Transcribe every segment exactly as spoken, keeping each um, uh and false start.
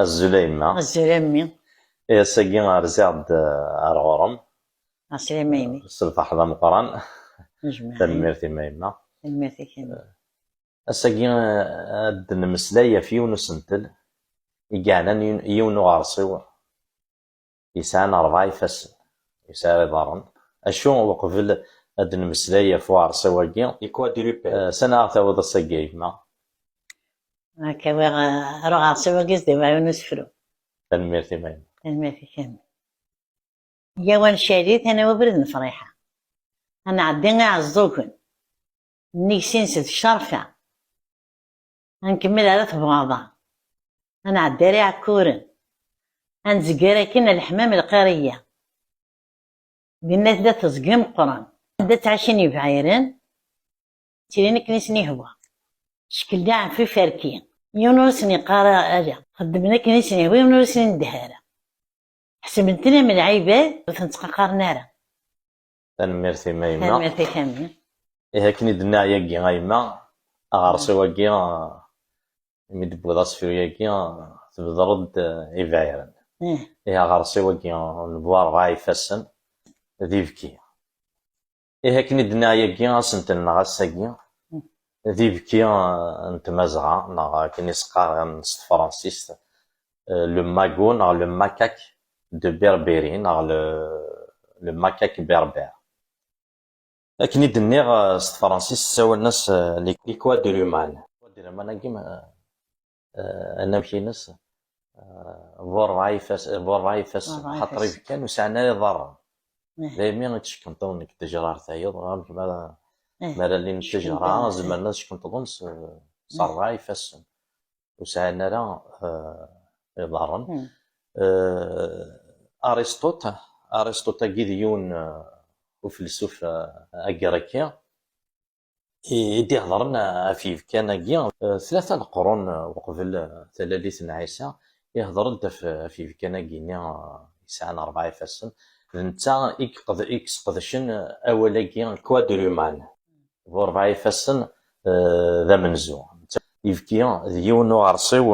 Azul a yemma. Azul a mmi. Eh, ass-agi rziɣ-d eh, ar ɣur-m. Ɛeslama a yimi. S lferḥ d ameqqran. Tanemmirt-im a yemma. Tanemmirt-ik a yimi. Ass-agi eh, ad d-nemmeslay ɣef yiwen usentel i yeɛnan yiwen uɣersiw yesɛan ṛebɛa ifassen, yesɛa iḍarren. Acu uqbel ad d-nemmeslay ɣef uɣersiw-agi? Les quadrupèdes. Eh, s anaɣ tawiḍ ass-agi a yemma? Akka wiɣ ar uɣersiw-agi s-d-ibaɛun usefru. Tanemmirt-im a yemma. Tanemmirt-ik a yemma. Yaw ad ncali tanawa abrid n Friḥa. Ad nɛeddi Iɛeẓẓugen. Nnig-s-ines d ccerfa. Ad nkemmel ar At Buɛḍa. Ad nɛeddi ar Iɛekkuren. Ad nezger akin ar leḥmam Lqiriya. Dinna tella teẓgi meqqren. Anda ttɛicin yebɛiren. Ttilin akken i sen-ihwa. Ckellin ɣef iferki. Yiwen ur sen-yeqqar ala. Xeddmen akken i sen-ihwa, yiwen ur sen-indeh ara. Ḥesben-ten am lɛibad, ur ten-ttqaqaren ara. Tanemmirt-im a yemma. Tanemmirt-ik a mmi. Ihi akken i d-tenniḍ yagi a yemma, aɣersiw-agi, imi d-tewwiḍ asefru-agi, tbedreḍ-d ibɛiren. Ihi aɣersiw-agi n bu ṛebɛa ifassen d ibki. Ihi akken i d-nniɣ yagi asentel-nneɣ ass-agi d ibki n tmazɣa, neɣ akken i s-qqaren s tefransist eh, le magot neɣ le macaque de Berbérie neɣ le, le macaque berbère. Akken i d-nniɣ eh, s tefransist ssawalen-as eh, les quadrumanes. Quadruman-agi eh, anamek-ines eh, bu ṛebɛa ifassen, bu ṛebɛa ifassen, xaṭer ibekkan ur sɛan ara iḍarren. Daymi i ttcekkenṭḍen deg ttejrar tayeḍ, amek mi ara, mi ara llin ttejra, zemren ad ckenṭḍen s, s ṛebɛa ifassen. Ur sɛan ara eh, iḍarren. Eh, Aristote, Aristote-agi d yiwen eh, ufelsuf eh, agraki, i d-ihedren ɣef yibkan-agi, eh, tlata leqrun eh, uqbel eh, talalit n Ɛisa, ihder-d ɣef, ɣef yibkan-agi-nni eh, yesɛan ṛebɛa ifassen. D netta i yeqd-, i yesqedcen eh, awal-agi quadruman, bu ṛebɛa ifassen, eh, d amenzu. Ibki d yiwen n uɣersiw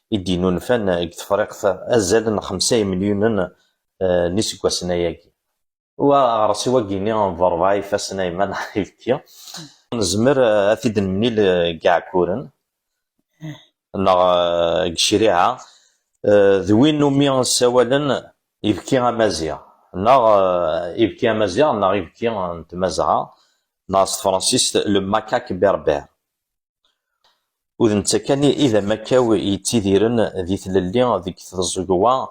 i d-inunfan deg Tefriqt azal n xemsa imelyunen eh, n yiseggasen ayagi. Wa aɣersiw-agi-nni n bu ṛebɛa ifassen a yemma neɣ ibki. Nezmer eh, ad t-id-nemlil eh, deg Iɛekkuren neɣ eh, deg Criɛa, eh, d win umi ssawalen ibki amaziɣ, neɣ eh, ibki amaziɣ, neɣ ibki n tmazɣa, neɣ s tefransist le macaque berbère. U d netta kan i d amakaw yettidiren di tlelli deg tẓegwa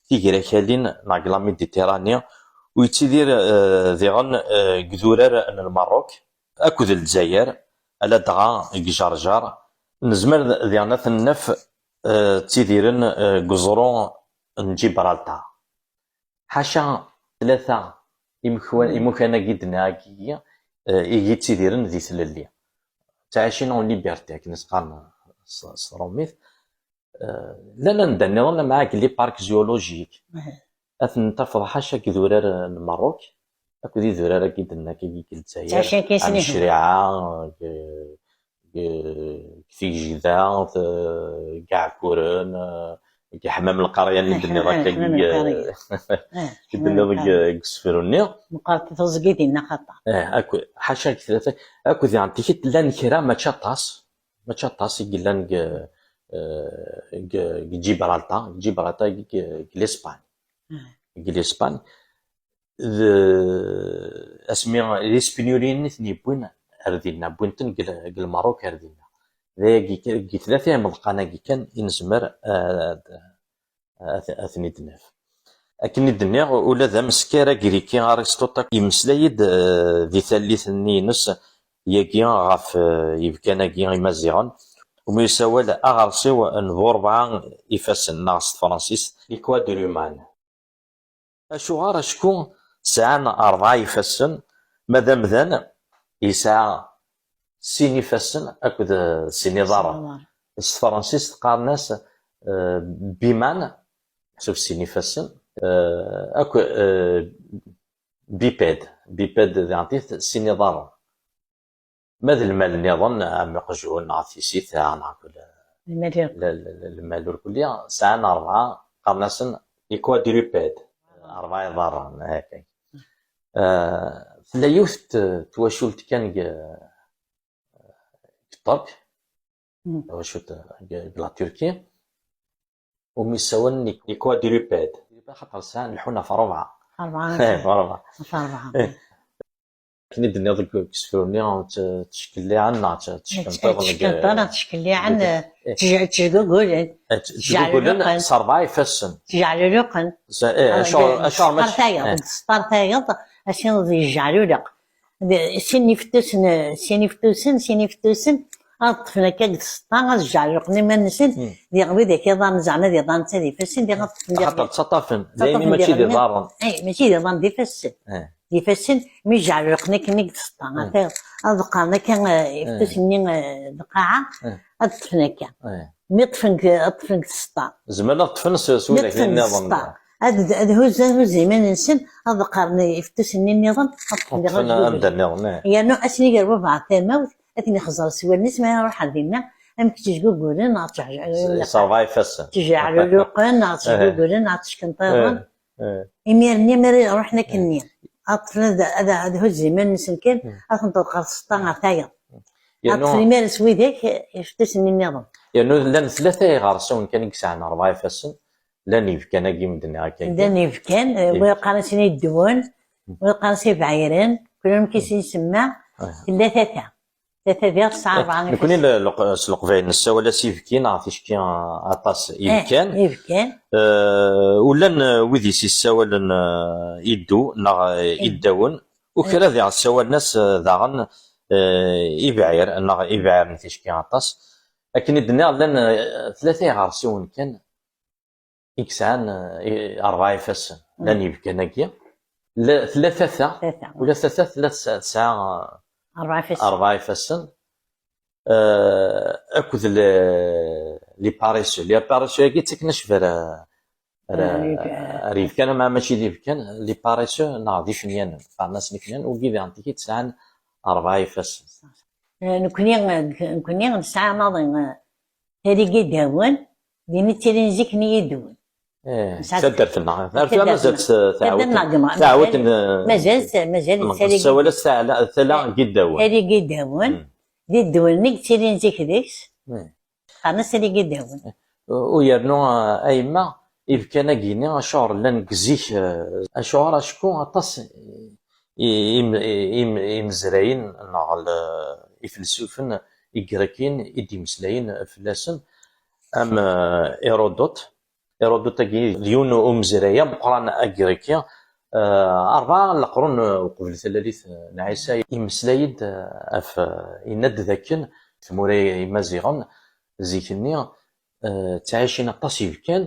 tigrakalin neɣ deg la Méditerranée, u yettidir eh, diɣen eh, deg idurar n Lmerruk akked Lezzayer, aladɣa deg Ǧerǧer. Nezmer diɣen ad ten-naf eh, ttidiren eh, deg uẓru n Ǧibraltar. Ḥaca tlata imekwan, imukan-agi d-nniɣ-agi, eh, i yettidiren di tlelli. Ttɛicin en liberté, akken i s-qqaren s, s tṛumit. Eh, llan anda nniḍen, am deg les parcs zoologiques. Ad ten-tafeḍ ḥaca deg idurar n Merruk, akked idurar-agi d-nniɣ-agi deg Lezzayer, ɛni Criɛa, deg, deg, deg Tigejda, deg Iɛekkuren, deg Ḥemmam Lqeryan i d-tenniḍ akka, i d-tenniḍ deg usefru-nni. Meqqret teẓgi dinna xaṭer. Eh, akked, ḥaca deg tlata, akked diɣen tikit llan kra, mačči aṭas, mačči aṭas i yellan deg, eh, deg, deg Ǧibraltar, deg Ǧibraltar, deg, deg Lispan. Deg Lispan, d asmi d ispenyuliyen i ten-yewwin ar dinna, wwin-ten deg l-, deg Lmerruk ar dinna. D ayagi kan, deg tlata imeḍqan-agi kan i nezmer, eh, ad, ad ten-id-naf. Akken i d-nniɣ, ula d ameskar agriki Aristote yemmeslay-d, eh, di tallit-nni-ines yagi ɣef, eh, yibkan-agi imaziɣen, umi yessawal aɣersiw n bu ṛebɛa ifassen, neɣ s tefransist, les quadrumanes. Acuɣer? Acku sɛan ṛebɛa ifassen, ma d amdan yesɛa sin ifassen akked, eh, sin iḍarren. S tefransist qqaren-as eh, biman, meḥsub sin ifassen, eh, akk, eh, biped, biped diɣen sin iḍarren. Ma d lmal nniḍen, am uqjun neɣ tisita neɣ kul, Lmal irkelli. L-, l-, lmal irkelli, sɛan ṛebɛa, qqaren-asen les quadrupèdes. Ṛebɛa iḍarren, haka. Ah, tella yiwet n twacult kan deg, deg Ṭṭerk, Mm. twacult deg, deg la Turquie, umi ssawalen les, les quadrupèdes. Axaṭer sɛan, leḥḥun ɣef ṛebɛa. Ṛebɛa. Eh, ɣef ṛebɛa. Ɣef ṛebɛa. Eh. Akken i d-tenniḍ deg, deg usefru-nni, tt-, ttcekliɛen neɣ tt-, ttcekliɛen, ttcekliɛen, eh, ttj-, ttjgugulen, eh, ttj-, ttjuggulen ttjeɛluluqen. S ṛebɛa ifassen. Ttjeɛluluqen. S-, eh, ah, acuɣer, deg acuɣer ma tseṭṭar tayeḍ, eh, deg tseṭṭar tayeḍ, asin yejjeɛluluq. D-, sin ifettusen, sin ifettusen, sin ifettusen, ad ṭṭfen akka deg tseṭṭa, ad jjeɛluqen iman-nsen, Hmm. diɣ widak iḍan, zeɛma d iḍan d ifassen, diɣ ad ṭṭfen diɣ. Axaṭer ttaṭṭafen, daymi ttaṭṭafen mačči d diɣ iḍarren. Eh, mačči d iḍan, d ifassen. Eh. D ifassen, mi jjeɛluqen akken deg tseṭṭa, Hmm. ata ad qqaren akka, eh, Eh. ifettusen-nni, eh, d lqaɛa, Eh. ad ṭṭfen akka. Eh. Mi ṭṭfen deg, ad ṭṭfen deg tseṭṭa. Zemren ad ṭṭfen s, s widak nniḍen. Ad, ad huzzen, huzzen iman-nsen, ad qqaren ifettusen-nni nniḍen, ad ṭṭfen diɣ anda nniḍen, eh. Yernu asen-iger baba tamawt, ad ten-ixẓer s wallen-is, mi ara ruḥen dinna, amek ttjgugulen, neɣ ttjeɛ-, s-, s ṛebɛa ifassen. Ttjeɛluluqen, neɣ ttjgugulen, neɣ ttckenṭiḍen. Eh. Eh. Imir-nni, mi ara ruḥen akkenni, ad ṭṭfen ad, ad, ad huzzen iman-nsen kan, Hmm. ad ten-ṭṭfen ɣer tseṭṭa, ɣer tayeḍ. Ad yernu ṭṭfen imir-nsen widak, ifettusen-nni nniḍen. Yernu llan tlata iɣersiwen kan i yesɛan ṛebɛa ifassen, llan yibkan-agi i m-d-nniɣ akka. Llan yibkan, eh, Yib- wa yeqqar-asen iddewen, wa yeqqar-asen ibeɛɛiren, kul amek i s-nsemma, Ah. tella tata. Tata diɣ tesɛa Eh, ṛebɛa nekkni ifassen. Le-, leq-, s leqbayel nessawal-as ibki neɣ ticki, ah, aṭas Eh, ibkan. Ibkan. Eh, u llan, eh, wid i s-issawalen, eh, iddu neɣ, eh, Eh. iddawen. U kra diɣ ssawalen-as, eh, daɣen, eh, ibɛir, neɣ ibɛir n ticki aṭas. Akken i d-nniɣ, llan, eh, tlata iɣersiwen kan i yesɛan, eh, i-, ṛebɛa ifassen. Mm. Llan yibkan-agi. La, tella tata, Tata. Ula tata tella tesɛa, tesɛa, eh, ṛebɛa ifassen. Ṛebɛa ifassen. Eh, akked le-, les paresseux. Les paresseux-agi ttaken acbar, eh, Ar, Ah, yif-, ar yibkan, ama mačči d ibkan, les paresseux, neɣ d icenyanen, qqaren-asen icenyanen, wigi diɣen tigi tesɛan ṛebɛa ifassen. Eh, nekni, eh, nekni nesɛa maḍi, eh, tala n yidawen, din i ttilin zik n yidawen. Eh, nesɛa taddart-nneɣ. Ar tura mazal-tt, eh, taɛawed, taɛawed n, mazal, mazal n tala n, tessawal-as tala, tala n yidawen. Tala n yidawen, hmm, d idawen-nni i yettilin zik deg-s. Hmm. Qqaren-as tala n yidawen. U yernu, a yemma, ibkan-agi-nni, acuɣer llan deg zik, eh, acuɣer? Acku aṭas i-, im-, im-, imezrayen neɣ l-, ifelsufen igrakiyen i d-imeslayen fell-asen, am, eh, Hérodote. Hérodote-agi d yiwen umezray ameqqran agraki, eh, ṛebɛa leqrun uqbel talalit n Ɛisa, imeslay-d, eh, ɣef, eh, yenna-d dakken tmura imaziɣen zik-nni, eh, ttɛicin aṭas ibkan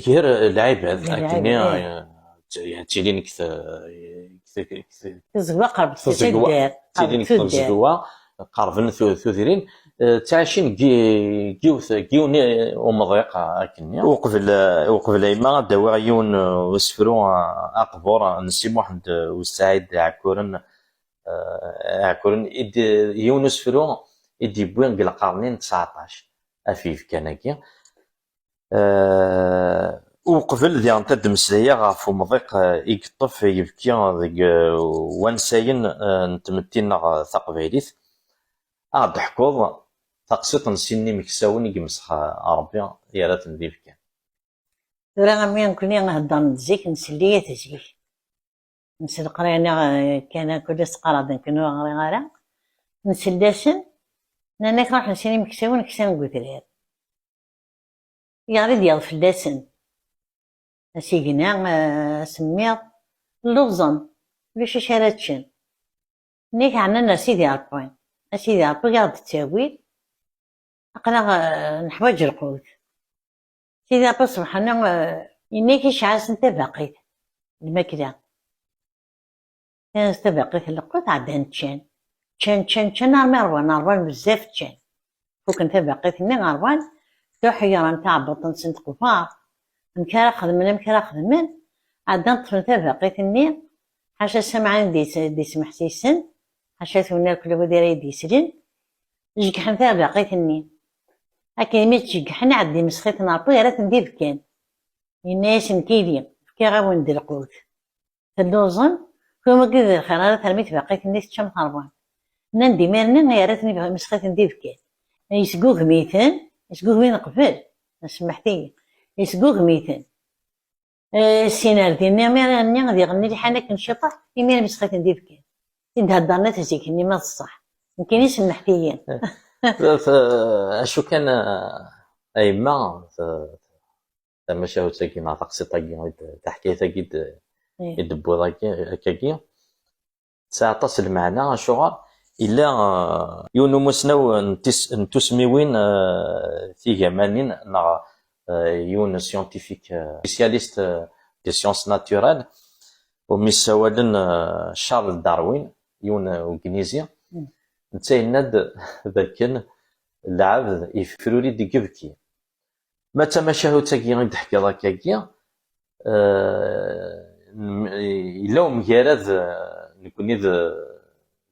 gar lɛibad, gar lɛibad, akkenni, eh, eh, tt-, ttilin deg te-, deg te-, deg te-, tezegwa qerb tezegwa, taddart, ttilin deg tezegwa, qerben tu-, tudrin, eh, ttɛicin deg, deg yiwet, deg yiwen umḍiq, eh, akkenni. Uqbel, eh, uqbel a yemma ad d-awiɣ yiwen, eh, usefru, eh, aqbur, eh, n Si Muḥend, eh, U Sɛid Ɛekkuren, eh, Ɛekkuren, i d-, yiwen usefru i d-yewwi deg lqern n tseɛṭac ɣef yibkan-agi. Eh, uqbel diɣen ad d-mmeslayeɣ ɣef umḍiq, eh, i yeṭṭef yibki deg, eh, wansayen, eh, n tmetti-nneɣ taqbaylit, ad ɣ-d-teḥkuḍ taqsiṭ n sin n yimeksawen i yemsex, eh, Ṛebbi yerra-ten d ibkan. Tura, a mmi, nekkni heddren-d zik, nsell-it zik. Nsell leqraya-nni, eh, kan akk ur s-qqareɣ d nekkni ur ɣriɣ ara. Nsell-asen, nnan-ak ruḥen sin imeksawen ksan deg udrar. Yeɣli-d yiḍ fell-asen. Asigna, eh, asemmiḍ, lluẓen, ulac acu ara ččen. Nnan-ak ɛnan ar Sidi Ṛebbi. A Sidi Ṛebbi, ad ɣ-d-ttawil, aql-aɣ, eh, neḥwaǧ lqut. Sidi Ṛebbi subḥanu, eh, yenna-k icɛel-asen tabaqit n lmakla. Ttaken-as tabaqit n lqut, ɛeddan ččan. Ččan, ččan, ččan, armi ṛwan, ṛwan bezzaf ččan. Fuken tabaqit-nni, ṛwan, ḥeyyren taɛebbuḍt-nsen teqber. Amek ara xedmen, amek ara xedmen? Ɛeddan ṭṭfen tabaqit-nni, ḥaca Samɛin d-is-, d-ismeḥsisen, ḥaca twennar kul wid ara yi-d-yeslen, jegḥen tabaqit-nni. Akken mi ttceggḥen, iɛedda imesxiten n Ṛebbi, yerra-ten d ibkan. Yenna-yasen: "Tili, fkiɣ-awen-d lqut. Telluẓem, kum wagi d lxir ara termi tbaqit-nni teččam terwan." Nnan-d: "Imir-nni yerra-ten imesxiten d ibkan." Yesgugem-iten, yesgugem-iten qbel, semmeḥt-iyi, yesgugem-iten. Eh, syin ar dinni, mi ara nni ad iɣenni lḥan akken ciṭuḥ, imir imesxiten d ibkan. I d-heddren at zik-nni, ma d ṣṣeḥ. Nekkini semmeḥt-iyi. F-, f-, acu kan, eh, a yemma, t-, tamacahut-agi neɣ taqsiṭ-agi, i d-, taḥkayt-agi d-, Eh. i d-tewwiḍ agi, akkagi, tesɛa aṭas n lmeɛna, acuɣer? Yella, eh, yiwen umusnaw n tis-, n tusmiwin, eh, tigamanin, neɣ, eh, yiwen scientifique, eh, spécialiste, eh, des sciences naturelles, umi ssawalen, eh, Charles Darwin, yiwen, eh, ugnizi. Mm. Netta yenna-d dakken lɛebd yefruri-d deg ibki. Ma d tamacahut-agi i d-teḥkiḍ akkagi, eh, n-, yella umgarad, eh, nekni d,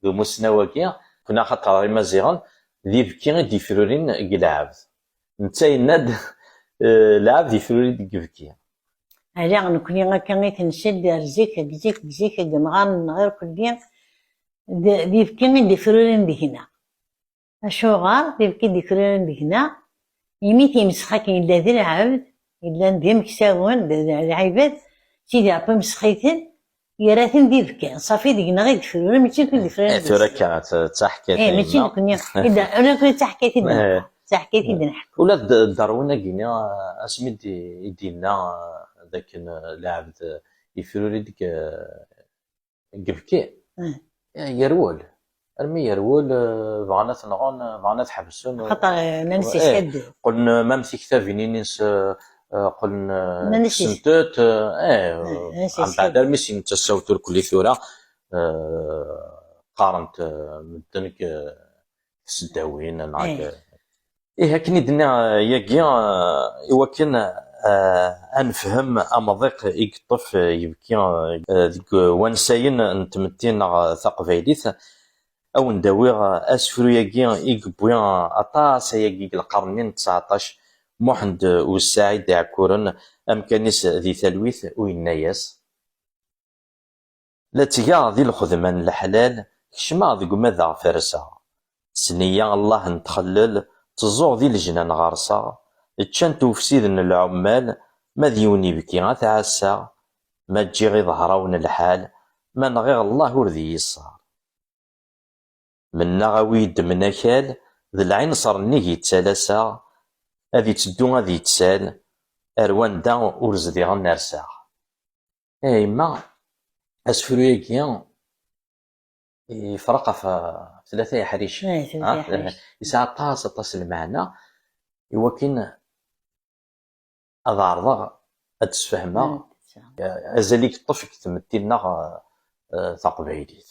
d umusnaw-agi, nekni axaṭer Imaziɣen, d ibki i d-yefrurin deg lɛebd. Netta yenna-d, eh, lɛebd yefruri deg ibki. Ala, nekni akka i t-nsel ar zik, deg zik, deg zik, deg yemɣaren-nneɣ irkelli, d, d ibki i d-ifrurin deg-neɣ. Acuɣer d ibki i d-ifrurin deg-neɣ? Imi timesxakin yella d lɛebd, yellan d imeksawen, d, d lɛibad, Sidi Ṛebbi imesxiten, yerra-ten d ibkan. Ṣafi, deg-neɣ i d-ifrurin, mačči nekni i d-ifrurin Eh, tura deg-sen. Akka, d, d taḥkayt Eh, mačči yemma. Nekni, i d, ur nekni d taḥkayt i d-neḥka. Eh. D taḥkayt i d-neḥka. Ula d, d Darwin-agi-nni, asmi d, i d-yenna, eh, d akken, eh, lɛebd, eh, yefruri deg, eh, deg ibki. Eh. Eh, yerwel. Armi yerwel, eh, bɣan ad t-nɣen, eh, bɣan ad t-ḥebsen, eh, Axaṭer, eh, nnan-as eh, yeskaddeb. Qqlen, eh, mam tiktabin-ines, eh, eh, qqlen, eh, Nnan-as yes- kksen-tent, eh, eh, Eh, nnan-as mbeɛd yeskaddeb. Armi s-, netta s-, turkli tura, eh, qqaren-t, eh, medden deg, eh, tesdawin, neɣ Eh. deg, Ih, akken i d-nniɣ, eh, yagi, eh, i wakken, eh, ad nefhem amḍiq i yeṭṭef, eh, yibki, eh, deg wansayen n tmetti neɣ taqbaylit, ad wen-d-awiɣ, eh, asefru-yagi i yewwi aṭas ayagi deg lqern-nni n tseɛṭac, Muḥend U Ssaɛid Iɛekkuren, amkan-is di talwit, u yenna-yas: La ttgeɣ di lxedma n leḥlal, kecmeɣ deg umadaɣ ferseɣ. S nniya Allah n txellel, tteẓẓuɣ di lejnan ɣerseɣ. Ččan-t ufsiden n lɛummal, ma d yiwen ibki ad t-ɛasseɣ. Ma ǧǧiɣ i ḍehrawen lḥal, ma nɣiɣ Allah ur d iyi-iṣṣer. Mennaɣ awi-yi-d-mnakal, d lɛinṣer nnig yettalaseɣ, ad itteddu ad yettsal, ar wanda ur zdiɣen rseɣ. Eh, yemma, asefru-yagi yefreq ɣef, ɣef tlata yeḥricen. Eh, tlata Ha? Yeḥricen. Yesɛa aṭas, aṭas n lmeɛna, i wakken ad ɛerḍeɣ ad d-sfehmeɣ. Mm, tesɛa. Eh, azal i yeṭṭef deg tmetti-nneɣ, eh, taqbaylit.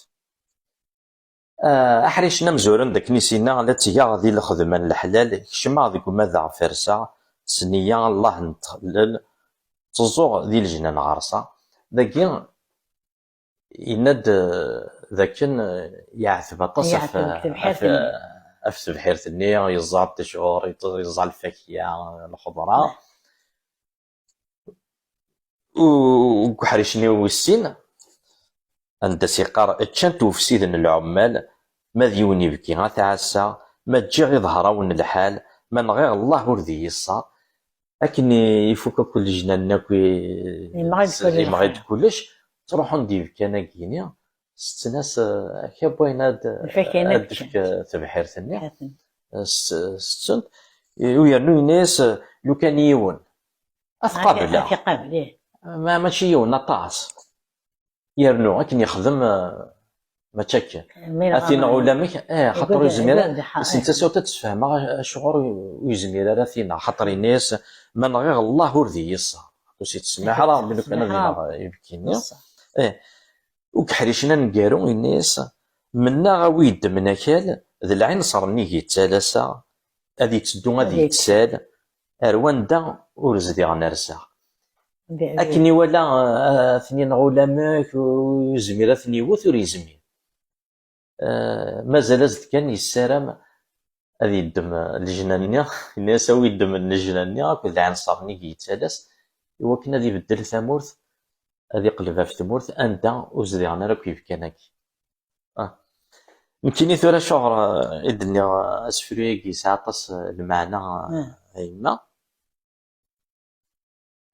Eh, aḥricen amzuran d akken i s-yenna: La ttgeɣ di lxedma n leḥlal, kecmeɣ deg umadaɣ ferseɣ, s nniya Allah n txellel, tteẓẓuɣ di lejnan ɣerseɣ. Dagi, yenna-d, eh, d akken, eh, yeɛteb aṭas ɣef, Yeɛteb deg tebḥirt-nni. Ɣef tebḥirt-nni, yeẓẓa-d acuɣer, yeẓẓa lfakya, lxeḍra. U-, deg uḥric-nni wis sin, anda s-yeqqar: Ččan-t ufsiden n lɛummal, ma d yiwen ibki ad t-ɛasseɣ, ma ǧǧiɣ i ḍehrawen lḥal, ma nɣiɣ Allah ur d iyi-iṣṣer. Akken i ifuk akk lejnan-nni akk i-, Yemɣi-d s-, kullec. Yemɣi-d kullec, ttruḥun-d yibkan-agi-ni, setten-as, eh, akka n wayen ad, Lfakya-nni ad d-tefk tebḥirt-nni. Aten. Eh, s-, setten-t, u yernu yenna-yas, eh, lukan yiwen, ad t-qableɣ. Ad t-iqabel, ih. Ma, mačči yiwen, aṭas. Yernu akken yexdem, eh, mačči akken. Mi Ad t-ineɣ ulamek, eh, xaṭer ur yezmir ara. Issen tasawt ad d-sfehmeɣ acuɣer ur yezmir ara ad t-ineɣ. Xaṭer yenna-yas: Ma nɣiɣ Allah ur d iyi-iṣṣer. Ur s-yettsemmiḥ ara Ṛebbi lukan ad ineɣ ibki-nni. Ih. Ur yeḥricen aneggaru, yenna-yas: Mennaɣ awi-d-mnakal, d lɛinṣer nnig yettalaseɣ, ad yetteddu ad yettsal, ar wanda ur zdiɣen rseɣ. Akken iwala, eh, ad ten-ineɣ ulamek, ur yezmir ad ten-iwet, ur yezmir. Eh, mazal-as-d kan yessaram ad yeddem, eh, lejna-nni, yenna-yas awi ddem n lejna-nni akked lɛinṣer-nni i yettalas, i wakken ad ibeddel tamurt, ad iqleb ɣef tmurt anda ur zdiɣen ara akk yibkan-agi. Ah. Nekkini tura acuɣer, eh, i d-nniɣ, eh, asefru-agi yesɛa aṭas, eh, lmeɛna, eh, a yemma.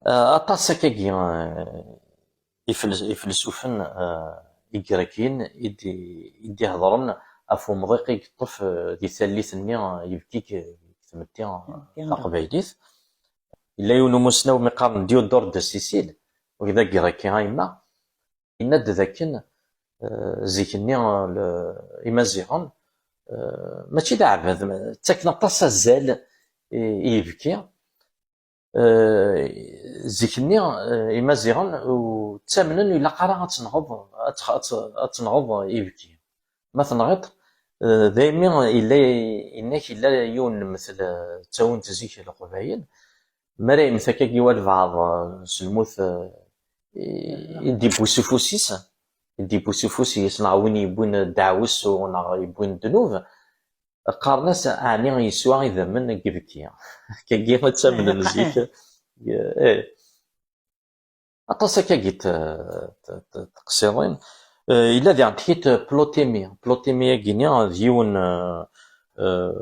Eh, aṭas akkagi, eh, ifel-, ifelsufen, eh, igrakiyen i d-, i d-ihedṛen ɣef umḍiq i yeṭṭef, eh, di tallit-nni, eh, yebki deg, deg tmetti, eh, taqbaylit. Yella yiwen umusnaw mi qqaren Diodore de Sicile, wagi d agraki a yemma, yenna-d d akken, eh, zik-nni, eh, le-, Imaziɣen, eh, mačči d aɛbad, ma-, ttaken aṭas azal i, i yibki. Eh, zik-nni, eh, Imaziɣen ur ttamnen ilaq ara ad tenɣeḍ, ad tx-, ad t-, ad tenɣeḍ ibki. Ma tenɣiḍ, eh, daymi yella yenna-k yella yiwen n lemtel, eh, ttawin-t zik Leqbayel. Mi ara yemmet akkagi walbeɛḍ, eh, s lmut, eh, i, i d-yewwi s ufus-is, i d-yewwi s ufus-is, neɣ win yewwin ddeɛwessu, neɣ yewwin ddnub, qqaren-as, ɛni yeswa idammen n yibki? Akkagi i ttamnen zik. Eh. Aṭas akkagi t-, t-, t-, teqsiḍin. Eh, yella diɣen tikit Plotimi. Plotimi-agi-ni d yiwen, eh, eh,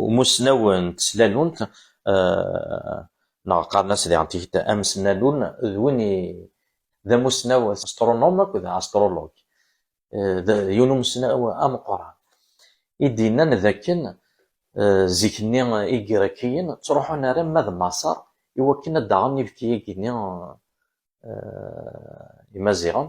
umusnaw n teslalunt, eh, neɣ qqaren-as diɣen tikit amesnalun, d win i, d amusnaw, astronome akked astrologue. Eh, d yiwen umesnaw ameqqran, i d-yennan d akken, eh, zik-nni, eh, Igrakiyen ttruḥun arma d Maṣer i wakken ad d-aɣen ibki-agi-nni, eh, Imaziɣen,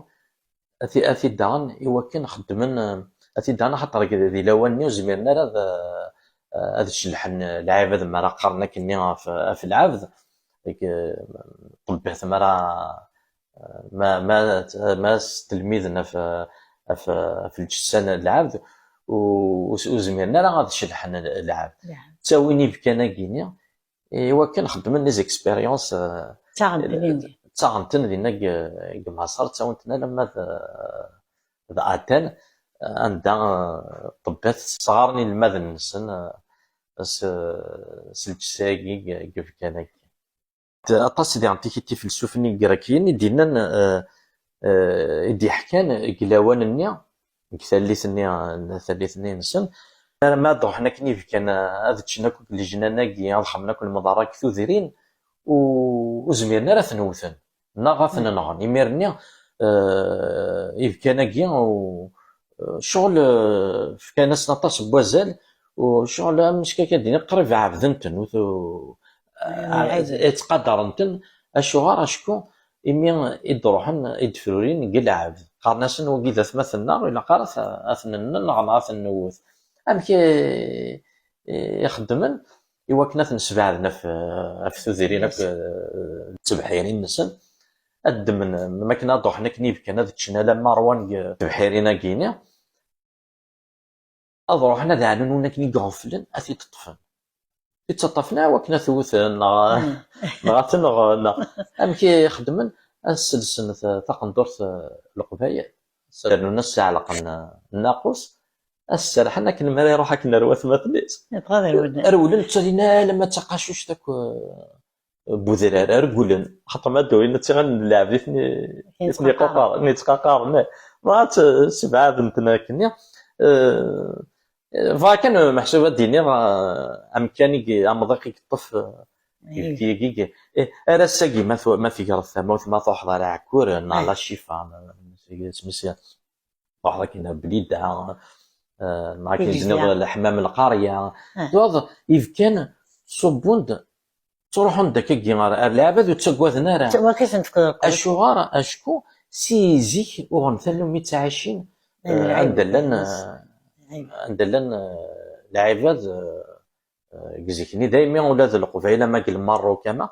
ad t-, ad t-id-aɣen i wakken xeddmen, eh, ad t-id-aɣen axaṭer deg, di lawan-nni ur zmiren ara ad, eh, ad cellḥen lɛibad mi ara qqaren akkenni ɣef, ɣef lɛebd, deg, eh, ṭṭebbat mi ara ma, ma, ma s-telmiden ɣef, ɣef, ɣef lǧessa n lɛebd, u-, ur s-, ur zmiren ara ad ceḍḥen lɛebd. Ttawin ibkan-agi-ni, i wakken xeddmen les expériences, eh, ttaɣen-ten dinna deg, deg Maṣer, ttawin-ten alamma d, d Aten, anda, eh, ṭṭebbat sɣaren inelmaden-nsen, eh, s, s lǧessa-agi deg, deg ibkan-agi. Aṭas diɣen tikit ifelsufen igrakiyen i d-yennan, eh, eh, i d-yeḥkan deg lawan-nni, deg tallit-nni, tallit-nni-nsen, arma ad ruḥen akken ibkan, eh, ad ččen akk deg lejnan-agi, ad xedmen akk lemḍerra deg tudrin, u, ur zmiren ara ad ten-wten, neɣ ad ten-nɣen. Imir-nni, eh, ibkan-agi, u, eh, ccɣel, eh, fkan-asen aṭas n wazal, u ccɣel, am acu akka d-iniɣ, qrib ɛebden-ten, ur tu-, eh, ttqadaren-ten. Acuɣer? Acku imi i d-ruḥen, i d-frurin deg lɛebd, qqaren-asen wagi d atmaten-nneɣ, ilaq ara t-, ad ten-nenɣ neɣ ad ten-newwet. Amek i, i xeddmen i wakken ad ten-sbeɛden ɣef, ɣef tudrin akk, eh, d tebḥirin-nsen? Ad ddmen, am akken ad ruḥen akken ibkan ad ččen alamma ṛwan deg tebḥirin-agi-ni, ad ruḥen ad ɛnun win akken i iɣeflen, ad t-id-ṭṭfen. Id-ttaṭṭafen, ah, wakken ad t-wten, neɣ, neɣ ad t-nɣen, neɣ amek i xeddmen? Ad sselsen ta-, taqendurt, eh, Leqbayel, rnun-as s iɛelqen, eh, nnaqus, ad s-serḥen akken mi ara iruḥ akken ar watmaten-is. Rewlen, ttalin alamma d taqacuct akk, eh, n udrar, rewlen, xaṭer ma d-urin ad tt-iɣan lɛebd i ten-, i ten-iqaqaren, i ttqaqaren, eh. Dɣa tt-, ssebɛaden-ten akkenni. Eh, bɣiɣ kan meḥsub ad d-iniɣ, eh, amkan i, amḍiq i yeṭṭef, eh, ibki-agi, eh, ar ass-agi ma tu-, ma tegreḍ tamawt, ma truḥeḍ ar Ɛekkur, neɣ la Cifa, ma, ma, isem-is, waḥed akken Blida, eh, neɣ akken tezniḍ Leḥmam Lqerya. Tuɣeḍ ibkan ṣubbun-d, ttruḥun-d akkagi ar, ar lɛibad ur ttaggaden ara. Acuɣer? Acku si zik uɣen tannumi ttɛicin, eh, anda llan, eh, anda llan, eh, lɛibad, eh, eh, deg zik-nni, daymi ula d Leqbayel ama deg Lmerruk ama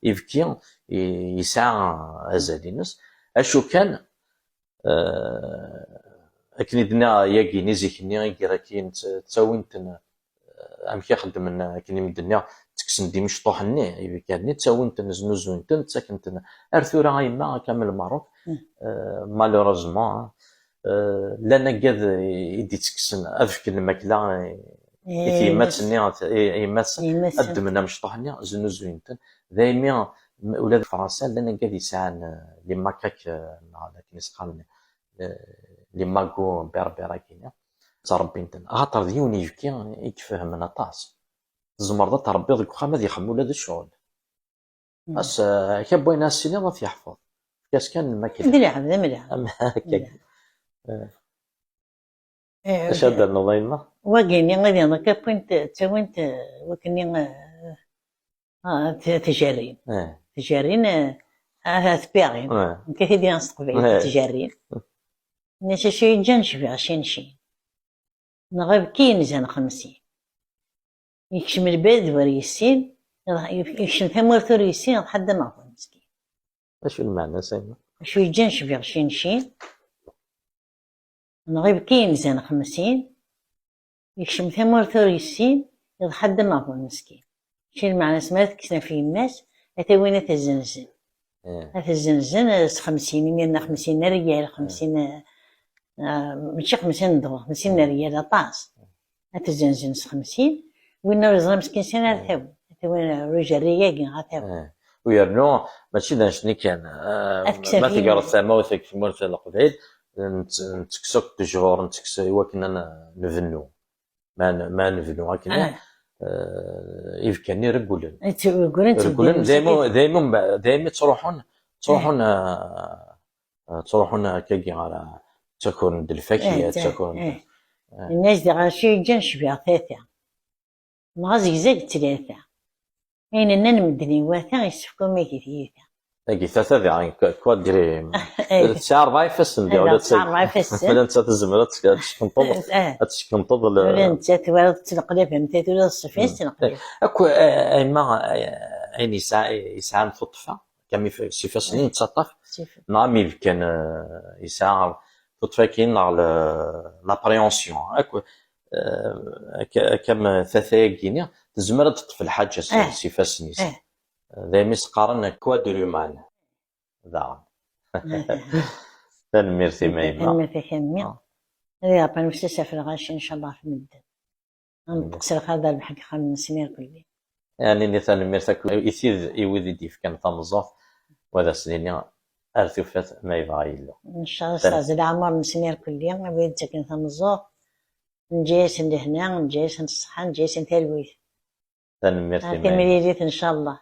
ibki i-, yesɛa azal-ines. Acu kan, eh, akken i d-nniɣ yagi-ni zik-nni, igrakiyen tt-, ttawin-ten, eh, amek i xeddmen, akken i m-d-nniɣ, ttekksen-d imecṭuḥ-nni, ibkan-nni, ttawin-ten, znuzuyen-ten, ttaken-ten. Ar tura a yemma, akka am Lmerruk, eh, malheureusement, eh, llan aggad i, i d-ittekksen, ad fken lmakla i, I tyemmat-nni, i yemma-tsen, ad ddmen amecṭuḥ-nni, znuzuyen-ten. Daymi, m- ula deg Fransa, llan wigad yesɛan, eh, les macaques, eh, neɣ akken i s-qqaren, eh, les magos berbères-agi-nni, ttṛebbin-ten. Axaṭer d yiwen yibki i ifehmen aṭas. Tzemreḍ ad tṛebbiḍ deg uxxam, ad ixemmem ula d ccɣel. As, eh, akka n wayen ad s-tiniḍ, ad t-yeḥfeḍ. Efk-as kan lmakla. D lɛebd, am lɛebd. Am akka. Acu ad d-ternuḍ a yemma? Wagi-nni, ad yeḍ akka, wwin-t, ttawin-t, eh, wakken-nni, eh, ah, t- tjerrin. Eh. Tjerrin, eh, ah, tpiɣin. Eh. Nekk ad t-id-iniɣ s teqbaylit, eh, tjerrin. Nniɣ-as acu yeǧǧan cbiɣ cin cin. Neɣ ibki inzan xemsin. Yekcem lbad ur yessin, yekcem tamurt ur yessin, iḍḥa-d ameɣbun meskin. Acu lmeɛna-s a yemma? Acu yeǧǧan cbiɣ cin cin. Neɣ ibki inzan xemsin, yekcem tamurt ur yessin, iḍḥa-d ameɣbun meskin. Mačči lmeɛna-s mi ara tekkes ɣef yemma-s, ad t-awin ad t-zzenzen. Eh. Ad t-zzenzen, eh, s xemsin, imir-nni xemsin n ryal, xemsin, eh, eh, mačči xemsin n ddɣur, xemsin n ryal, aṭas. Ad t-zzenzen s xemsin, win ur yeẓri meskin sani ara t-awin. Ad t-awin, eh, ur ijerri-agi, ad t-awin. Eh. U yernu, mačči d annect-nni kan, eh, ad kksen ma tegreḍ tamawt deg tmurt n Leqbayel, nett- nettekkes akk ddejhur, nettekkes i wakken ad n- nbennu. Ma n- ma nebnu akken, eh, ibekkan-nni regglen. Regglen, regglen, daymi, daymi, daymi ttruḥun, ttruḥun, eh, eh, ttruḥun akkagi ɣer, eh, ttakuren-d lfakya, eh, ttakuren-d, eh. Nna-as diɣ acu yeǧǧan cbiɣ tata. Neɣ azegzag d tlata. Ayen nnan medden iwata, yessefk umihi tiyita. Tagi tata diɣen k- quadri. Eh. Tesɛa rebɛa ifassen diɣ, eh, ula d tesɛa rebɛa ifassen. Ula nettat tezmer ad tt- ad teckenṭeḍ, eh, ad teckenṭeḍ le- ula nettat tura tettneqlab am tata, ula d ṣṣifa-s tettneqlab. Akk, eh, ayma, eh, ayen yesɛa, yesɛan tuṭṭfa, kam if- s ifassen i nettaṭṭaf, neɣ am ibekkan, eh, yesɛa tuṭṭfa-agi neɣ le- l'appréhension. Akk, eh, akka, akka am tata-agi-nni, tezmer ad teṭṭef lḥaǧa s, eh, s ifassen-is. Eh. Daymi s-qqaren quadrumane. Daɣen. Eh. Tanemmirt-im a yemma. Tanemmirt-ik a mmi. Ah. Ad iṛebbi nefs-is ɣef lɣaci, ncallah, ɣef medden. Ad neṭṭeq s lxir d rrbeḥ deg yexxamen-nsen irkelli. Ad nini tanemmirt akk i tid, i wid i d-yefkan tameẓẓuɣt, u ad asen-nini ar tufat ma yebɣa Yillu. Ncallah, tanem- s leɛmer-nsen irkelli, a wid d-ttaken tameẓẓuɣt, neǧǧa-yasen lehna, neǧǧa-yasen ṣṣeḥḥa, neǧǧa-yasen talwit. Tanemmirt i Ar timlilit, ncallah.